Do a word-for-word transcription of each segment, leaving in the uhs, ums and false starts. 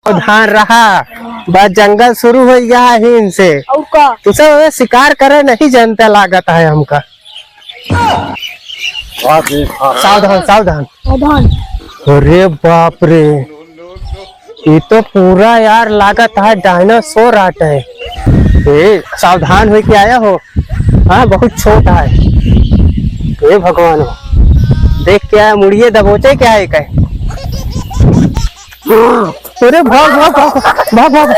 सावधान रहा, बस जंगल शुरू हो गया है ही इनसे। और का? तू सब शिकार करे नहीं जानते लागत है हमका। सावधान, सावधान। सावधान। अरे बाप रे, ये तो पूरा यार लागत है डायनासोर आटे। ए, सावधान होके आया हो। हाँ, बहुत छोट है। हे भगवान हो, देख क्या है, मुड़िए दबोचे क्या है कहे। अरे भाग, भाग, भाग, भाग, भाग। हे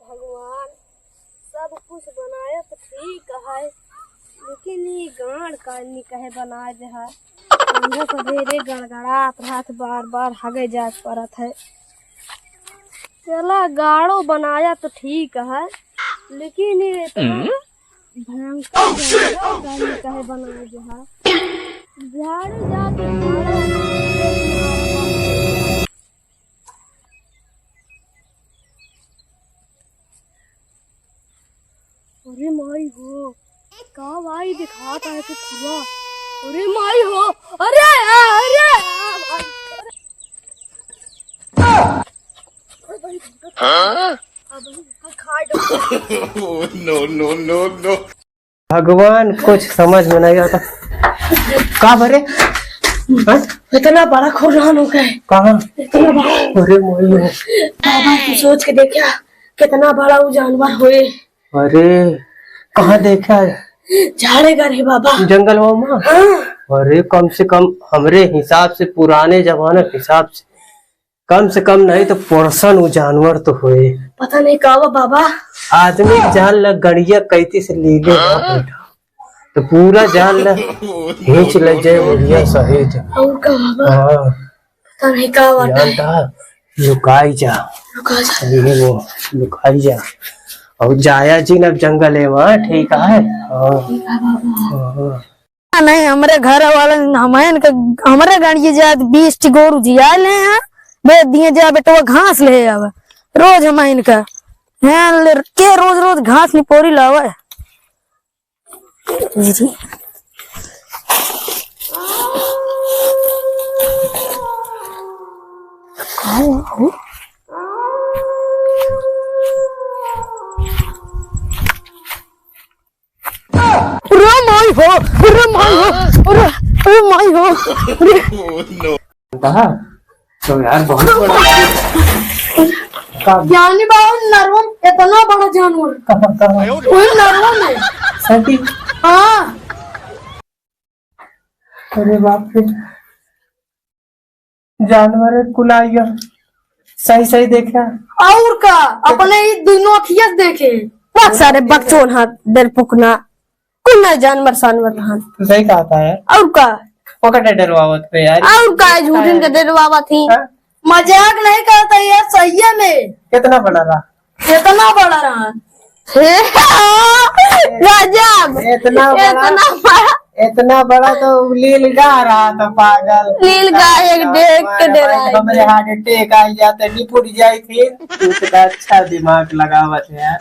भगवान, सब कुछ बनाया तो ठीक है, लेकिन ये गांड का नहीं कहे बना दे है। इन्हें सवेरे गड़गड़ात रहत, बार बार हगे जाए पड़त है। चला, गाड़ो बनाया तो ठीक है, लेकिन ये तो भयंकर जंगल का नहीं कहे बना दे है। झाड़ी जाके मारा। अरे माई हो, का भाई दिखाता है कुछ हुआ? अरे माई हो, अरे, अरे, हाँ? No, no, no, no। भगवान, कुछ समझ में नहीं आता। का बरे? हाँ? इतना बड़ा खुरहान हो गया है। कहाँ? इतना बड़ा। अरे माई हो। बाबा, तू सोच के देखा, कितना बड़ा वो जानवर होए। अरे, कहाँ देखा है? झाड़े घर है बाबा। जंगल में? हाँ। अरे, कम से कम हमरे हिसाब से, पुराने जमाने के हिसाब से, कम से कम नहीं तो परसन वो जानवर तो होए। पता नहीं का बा बाबा। आदमी के जान ला गड़िया कैती से ले ले बा बेटा। तो पूरा जान ला खींच ले जाए मुड़िया सहित। और का बाबा? हाँ। पता नहीं का बाटे। जान ता, लुकाई जा। लुका जा। ये वो, लुकाई जा। और जाया जिन अब जंगल है वहाँ, ठीक है? हाँ। ठीक है बाबा। हाँ। नहीं, हमरे घर वाले, हमन के, हमरे गड़िए जात बीस ठी गोरू जिया ले हैं, बेच दिए जा बेटवा घास ले आवे। रोज हम इनका, हैं, ले, के रोज रोज घास निपोरी लावे। जी। अरे माई हो, अरे माई हो, अरे, अरे माई हो, अरे। कहा? तो यार बहुत बड़ा। का? ज्ञानी बाबा, नरवा में इतना बड़ा जानवर। कहाँ, कहाँ? वही नरवा में। सही? हाँ। अरे बाप रे, जानवर कुल आ गया। सही सही देखा। और का, अपने ही दोनों अखिया से देखे। बहुत सारे बकचोन हाथ डरपुकना। कुल ना जानवर सानवर रहन। तू सही कहा था यार। और का? ओकर डरवावत पे यार। और का, झूठन के डरवावत ही। हाँ? मजाक नहीं करता यार, सही में। कितना बड़ा रहा? कितना बड़ा रहा? हे, गजब। इतना बड़ा, इतना बड़ा। इतना बड़ा तो लीलगाय रहा था पागल। लीलगाय एक देख के डरा हमरे heart attack आ जाते, निपुट जाई थी। तू तो अच्छा दिमाग लगावत है यार।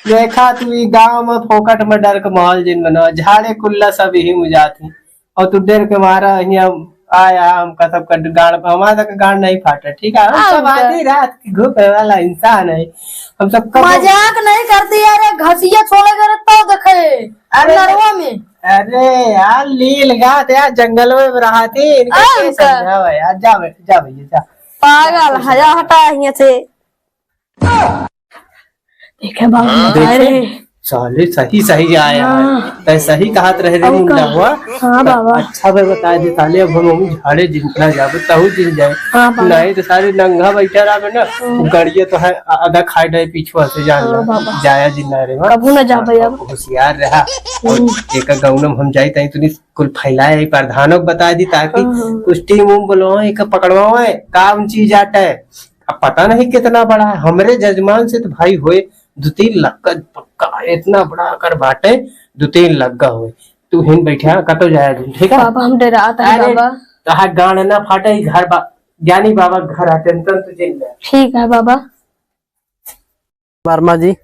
देखा तू ई गांव में फोकट में डर के माहौल जिन बना, झाड़े कुल्ला सब यही मुजात ही। और तू डर के मारा हियां आया, हमका सबका गाड़, हमारा तक गाड़ नहीं फाटा, ठीक है? हम हाँ, सब उनका आधी रात की घूमे वाला इंसान है, हम सब कब मजाक नहीं करती यार, घसिया छोड़े गए तो देखे अरे नरवा में। अरे यार, लीलगाय यार, जंगल में रहा थी, इनका हाँ, के उनका। समझावा यार, जा बे-, जा भैया, जा। पागल है, जा हटा हियां से। देखे बाबा, देखे? अरे। साले सही सही आया है। हाँ। तै सही कहत रहे रे और मुंडा का? हुआ। हाँ बाबा। अच्छा बे बता दे साले, अब हम, हम झाड़े जिन ना जाबे, तहु जिन जाए। हाँ बाबा। नहीं तो सारे नंगा बैठा रहा ना, हाँ। गड़िया तो है, आ-, आधा खाए डे पीछुआ से जान हाँ ला। बाबा। जाया जिन ना रे, हाँ। कबू ना जाबे अब। होशियार रहा। और हम्म। एक गाँव में हम जाई तहीं तनी कुल फैलाए, प्रधानों को बता दी ताकि हाँ, हाँ। कुछ टीम उम बोलो, एक पकड़वाओ है, काम चीज आटा है। अब पता नहीं कितना बड़ा है, हमरे जजमान से तो भाई होए दो तीन लग्गा पक्का, इतना बड़ा अगर बाटे, दो तीन लग्गा होए। तू हिन बैठा, कतो जाया जिन, ठीक है? बाबा, हम डरात है, अरे, बाबा। तोहार गांड ना फाटे, ई घर बा-, ज्ञानी बाबा घर आते, तन तू जिन ले। ठीक है, बाबा। वर्मा जी,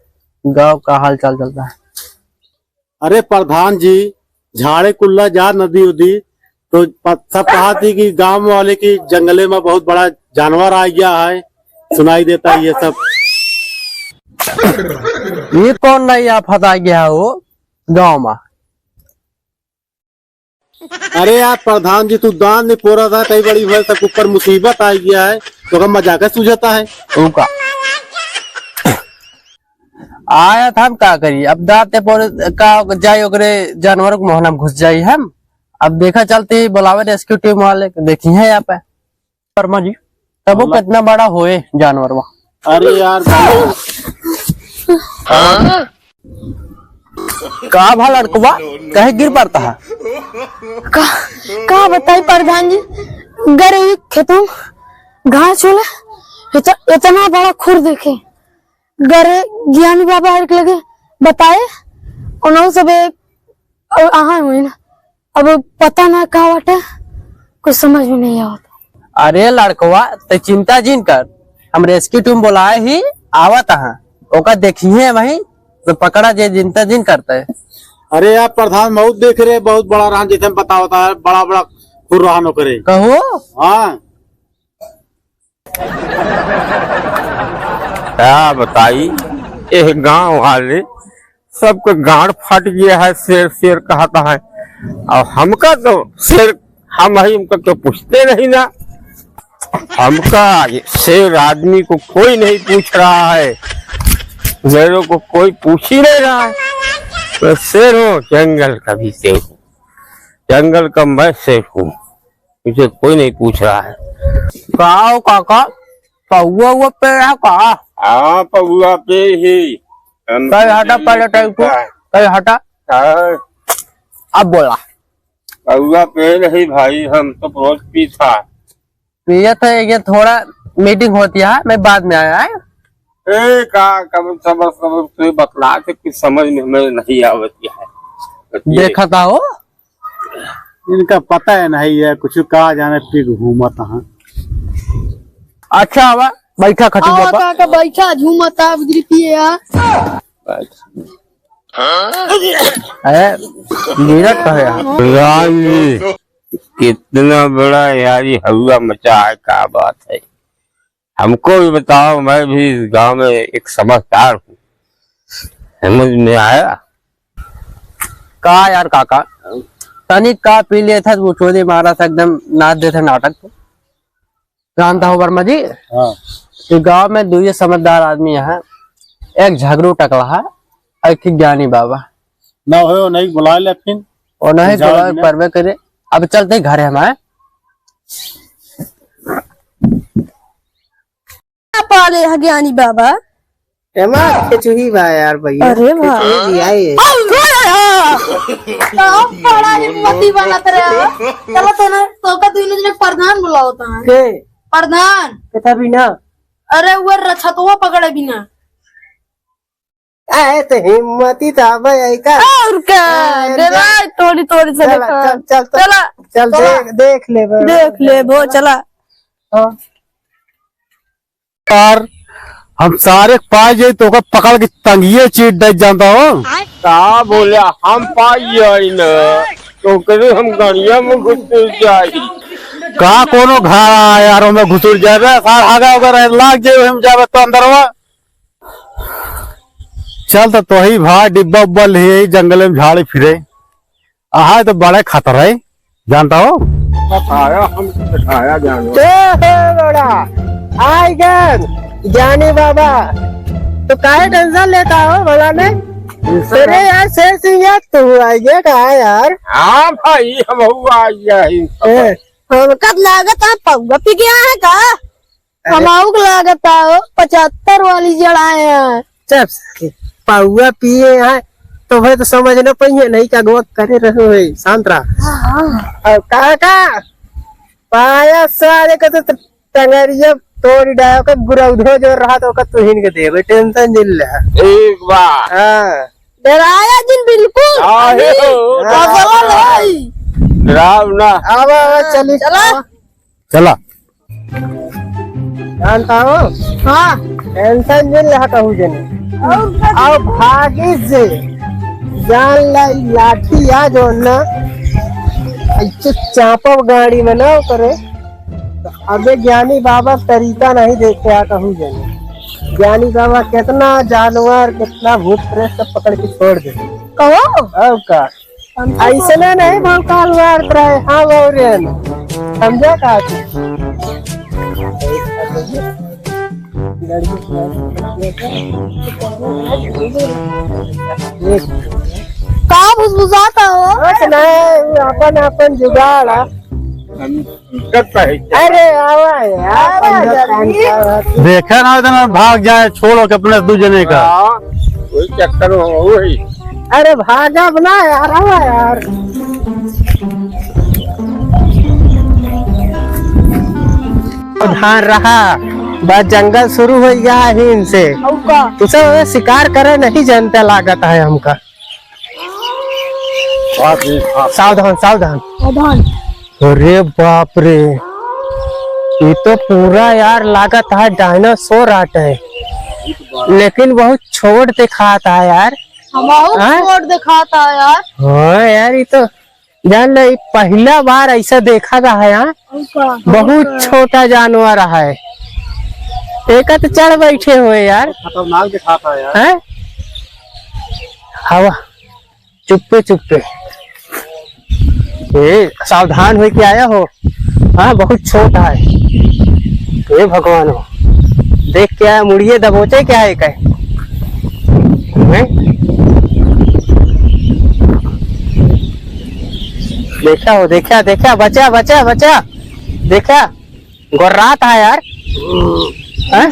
गांव का हाल चाल चलता है? अरे प्रधान जी, झाड़े कुल्ला जा नदी उदी, तो प-, सब कहा थी कि गांव वाले की जंगले में बहुत बड़ा जानवर आ गया है, सुनाई देता है ये सब। ये कौन नई आफत आ गया हो गांव में? अरे यार प्रधान जी, तू दान नहीं पोरा था, कई बड़ी भैंस के ऊपर मुसीबत आ गया है, तो का मजाक सूझता है? तू का आया था, हम का करी, अब दांत पोरे का जाए, ओकरे जानवर के मोहना में घुस जाई हम। अब देखा चलती बुलावे रेस्क्यू टीम वाले, देखी है यहाँ पे। वर्मा जी, तब वो बोला। कितना बड़ा होए जानवर वो। अरे यार, का भा लड़कवा, कहे गिर पड़ता है? का, का बताई प्रधान जी, गरे खेतों घास होले, इत-, इतना बड़ा खुर देखे, गरे ज्ञानी बाबा हर के लगे बताए, उन्हों सब एक और अहाँ हुई ना, अब पता ना का बाटे, कुछ समझ में नहीं आवत। अरे लड़कवा, ते चिंता जिन कर, हम रेस्क्यू टीम बोलाए ही आवत हैं, ओका देखिए वहीं तो पकड़ा जे, चिंता जिन करते। अरे यार प्रधान, बहुत देख रहे, बहुत बड़ा रहन, जैसे हम बतावता है, बड़ा बड़ा खुर रहन ओकरे। कहो? हाँ। का बताई, एह गांव वाले सबके गांड फाट गया है, शेर शेर कहता है। और हमका तो शेर, हम ही उनका तो पूछते नहीं ना। हमका ये शेर आदमी को कोई नहीं पूछ रहा है, शेरों को कोई पूछ ही नहीं रहा है। मैं शेर हूँ, जंगल का भी शेर हूँ, जंगल का मैं शेर हूँ। मुझे कोई नहीं पूछ रहा है। का हो काका, पौआ हुआ पेड़ है का? हाँ, पौआ पेड़ ही। हम कई हटा पहले टाइप को, हाँ। कई हटा। हाँ। अब बोला। पौआ पेड़ ही भाई, हम तो रोज पीता। पिए थे, ये थोड़ा मीटिंग होती है, मैं बाद में आया है। ए, का, कब सबर, सबर से बतला के कुछ समझ में हमें नहीं आवत है। देखा था वो? इनका पता है नहीं है, कुछ का जाने पी के घूमत हैं। अच्छा, आवा, बैठा खटी आओ बाबा। काका, बैठा, झूमत आ, बिजली पिए आ। ए, गिरत है यार। राम जी, कितना बड़ा यारी हवा मचा है, का बात है। हमको भी बताओ, मैं भी इस गांव में एक समझदार हूँ, समझ में आया? का यार काका, तनिक का पी लेत है, वो चोरी मारा था, एकदम नाच देत है नाटक को। जानता हो वर्मा जी, हाँ। ये गांव में दुइये समझदार आदमी हैं, एक झगड़ू टकला है, एक ही ज्ञानी बाबा। ना हो, नहीं बुला ले फिर। और नहीं बुला, परवे करे। अब चलते ही घर है हमारे। पाले ह ज्ञानी बाबा। एमा केचुही बा यार भैया। अरे वाह। केचुही जी आई है। तो बड़ा हिम्मती बनत रहे। चलो तो ना, तो का दुइनो जने प्रधान बुलाओ ता। के? प्रधान। केथा बिना? अरे वो रछतवा पकड़े बिना। आए तो हिम्मती तो आवे आई का? और का? अरे डराए थोड़ी थोड़ी से चला, देखा। चल, चल, तो, चला। चल, चला। देख, देख ले बे। देख ले बो, चला। हाँ। यार, हम सारे के पाए जाई तो ओकर पकड़ के टंगिए चीर दे जानता हो। का बोले, हम पाई जाई ना, तो करे हम गड़िया में घुस जाई। का कोनो घर आ यार, हमें घुसुर जाबे, सार आगा अगर लाग जाए, हम जाबे तो अंदरवा। चल तो तोही भाई डिब्बा उब्बा ले आई, जंगल में झाड़ी फिरे। आहा तो बड़े खतरा है, जानता हो? बताया हम, बताया जानो। ए हे बड़ा, आई गन, ज्ञानी बाबा, तो काहे टेंशन लेता हो भला ने? अरे यार, शेर सिंह यार, तू आई गया कहा यार? हाँ भाई, हम हुआ आई गया ही। ए, हमका लागत है पौवा पी गया है का? अरे। हमाऊ के लागत आओ, पचहत्तर वाली जड़ाए हैं। चुप साले, पौवा पिए हैं, तो भाई तो समझ न पाइए, नहीं का अगवा करे रहो है, शांत रहा। हाँ, हाँ। और काका, पाया सारे का तो टंगरिया तोड़ डायो का गुरौधो जो रहा तो का तुहिन के देवे, टेंशन जिन ले। एक बार। हाँ। डराया जिन बिल्कुल। हाँ, अरे, हो, हाँ। डराव ना। आवा, आवा, चली। चला। चला। जानता हो? हाँ। टेंशन जिन लेहा कहू जनी। और का? और भागी से। जान ला, ई लाठी आ जौन ना, ऐसे चापब गाड़ी में ना ओकरे, तो अबे ज्ञानी बाबा तरीका नहीं देखे आ कहूँ जने। ज्ञानी बाबा कितना जानवर, कितना भूत प्रेत सब पकड़ के छोड़ दे। कहो? और का? ऐसने नहीं भौकाल मारत रहे, हाँ बौरेन। समझा का तू? का भुसभुसात हो? कुछ नहीं, अपन, अपन जुगाड़ है। अरे आवा यार, आवा पंडित जल्दी। खान का बात। देखा ना, इतना भाग जाए, छोड़ो के अपने दू जने का। हाँ, वही चक्कर में वही। अरे भागब ना यार, आवा यार। धान रहा, बस जंगल शुरू हो गया है इनसे। और का? तू सब शिकार करे नहीं जानते लागत है हमका। हाँ जी, हाँ। सावधान, सावधान। सावधान। अरे बाप रे, ये तो पूरा यार लागत है डायनासोर आट है, लेकिन बहुत छोट दिखात है यार। हम बहुत हाँ? छोट दिखात है यार। हाँ यार, ये तो जान ले, ये पहला बार ऐसा देखा गा है, हाँ? और का? बहुत छोटा जानवर है, एक तो चढ़ बैठे हुए यार। खतरनाक दिखाता है यार। हैं? हवा। चुप्पे चुप्पे। ए, सावधान होइके आया हो। हाँ, बहुत छोट है। हे भगवान हो। देख के आया, मुड़िए दबोचे क्या है कहे? हैं? देखा हो, देखा, देखा, बचा, बचा, बचा। देखा, गोर्रात है यार। हैं?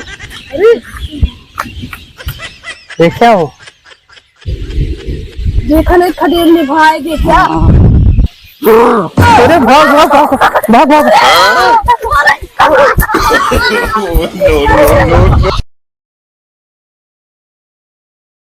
देखा हो। देखा नहीं, खदेड़ ले भाई, देखा। अरे भाग, भाग, भाग, भाग, भाग।